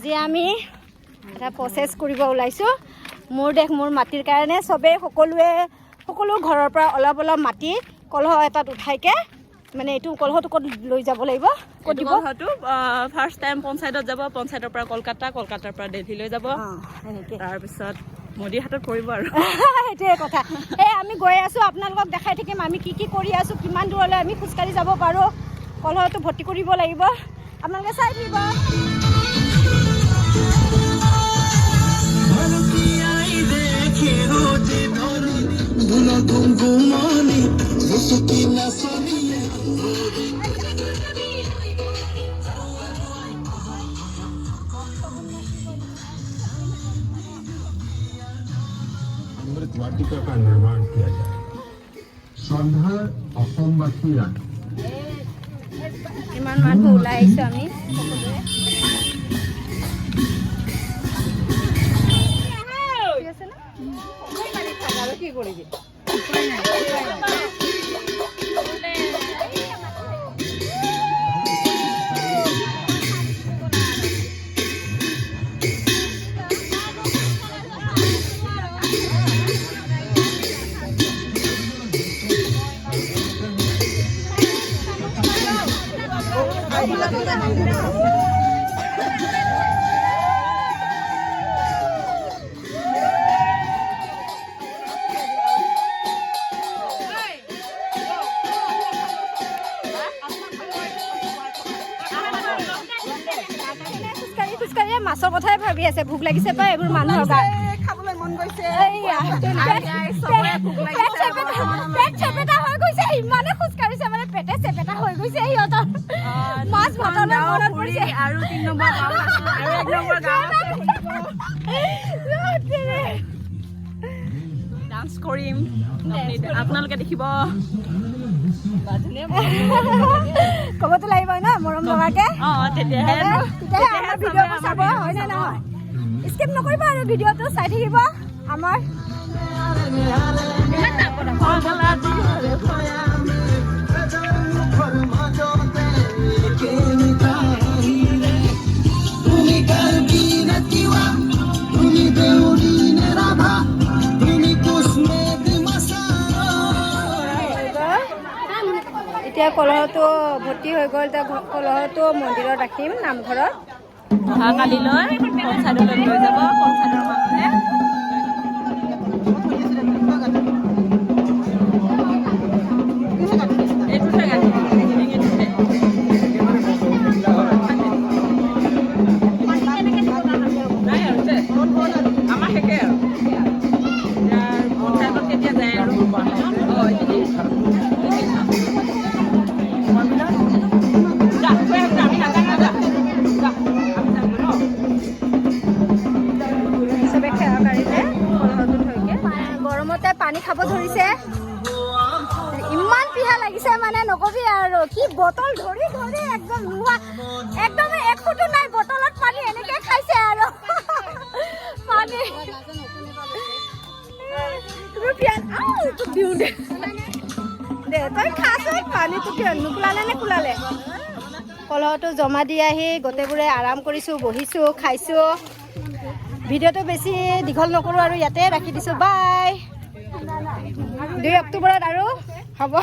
আজি আমি এটা প্ৰচেছ কৰিব ওলাইছোঁ। মোৰ দেশ মোৰ মাটিৰ কাৰণে চবেই, সকলোৱে, সকলো ঘৰৰ পৰা অলপ অলপ মাটি কলহ এটাত উঠাইকে, মানে এইটো কলহটো ক'ত লৈ যাব লাগিব, ক'ত দিব? কলহটো ফাৰ্ষ্ট টাইম পঞ্চায়তত যাব, পঞ্চায়তৰ পৰা কলকাতা, কলকাতাৰ পৰা দিল্লীলৈ যাব। সেনেকে। তাৰপিছত মোদীৰ হাতত পৰিব আৰু। সেইটোৱে কথা। এই আমি গৈ আছোঁ, আপোনালোকক দেখাই থাকিম আমি কি কি কৰি আছোঁ, কিমান দূৰলৈ আমি খোজকাঢ়ি যাব পাৰোঁ। কলহটো ভৰ্তি কৰিব লাগিব, আপোনালোকে চাই থাকিব। ঢোলৰ গুমগুমনি, ফুচুকি নাচনীয়ে। अमृत वाटिका का निर्माण किया जाएगा। শ্ৰদ্ধাৰ অসমবাসী ৰাইজ। ইমান মানুহ ওলাই আহিছোঁ আমি সকলোৱে। ঠিক আছে না? কি কৰিবি? খোজকাঢ়ি খোজকাঢ়ি মাছৰ কথাই ভাবি আছে। ভোক লাগিছে পাই এইবোৰ মানুহৰ গাত। খাবলৈ মন গৈছে। এইয়া, পেট চেপেটা হৈ গৈছে। ইমানে খোজ কাঢ়িছে, মানে পেটে চেপেটা হৈ গৈছে সিহঁতৰ। মাছ ভাতলৈ মনত পৰিছে। আৰু 3 নম্বৰ গাঁও আৰু 1 নম্বৰ গাঁও। ডান্স কৰিম, আপোনালোকে দেখিব। ক'বতো লাগিব ন মৰম লগাকে। অঁ, তেতিয়াহে। তেতিয়াহে আমাৰ ভিডিঅ'বোৰ চাব, হয়নে নহয়? স্কিপ নকৰিব আৰু ভিডিঅ'টো চাই থাকিব আমাৰ। মাজতে কেনেকা আহিলে? তুমি কাৰ্বি নে তিৱা, তুমি দেউৰী নে ৰাভা, তুমি কোচ নে ডিমাচা? এতিয়া কলহটো ভৰ্তি হৈ গ'ল। এতিয়া কলহটো মন্দিৰত ৰাখিম, নামঘৰত। অহাকালিলৈ পঞ্চায়তলৈ লৈ যাব পঞ্চায়তৰ মানুহে। এইটোতে গাঁঠি, ডিঙিটোতে। নাই আৰু দে। আমাৰ শেষে আৰু। এতিয়া পঞ্চায়তত কেতিয়া যায় আৰু। অঁ, এইখিনি। যা, থৈ আহোঁ যা, আমি নাযাওঁ, যা। যা, আমি যামগৈ ন? চবে সেৱা কাঢ়িলে কলহটো থৈকে। গৰমতে পানী খাব ধৰিছে। ইমান পিয়াহ লাগিছে, মানে নকবি আৰু। কি বটল ধৰি ধৰি একদম নোহোৱা, একদম এক ফুটো নাই বটলত পানী, এনেকে খাইছে আৰু পানী। তুমি পিয়াহ আউ, তোক দিওঁ দে, দে তই খাচোন পানীটো। কিয় নোকোলালে নে কোলালে? কলহটো জমা দি আহি গোটেইবোৰে আৰাম কৰিছোঁ, বহিছোঁ, খাইছোঁ। ভিডিঅ'টো বেছি দীঘল নকৰোঁ আৰু, ইয়াতে ৰাখি দিছোঁ। বাই। 2 অক্টোবৰত আৰু হ'ব।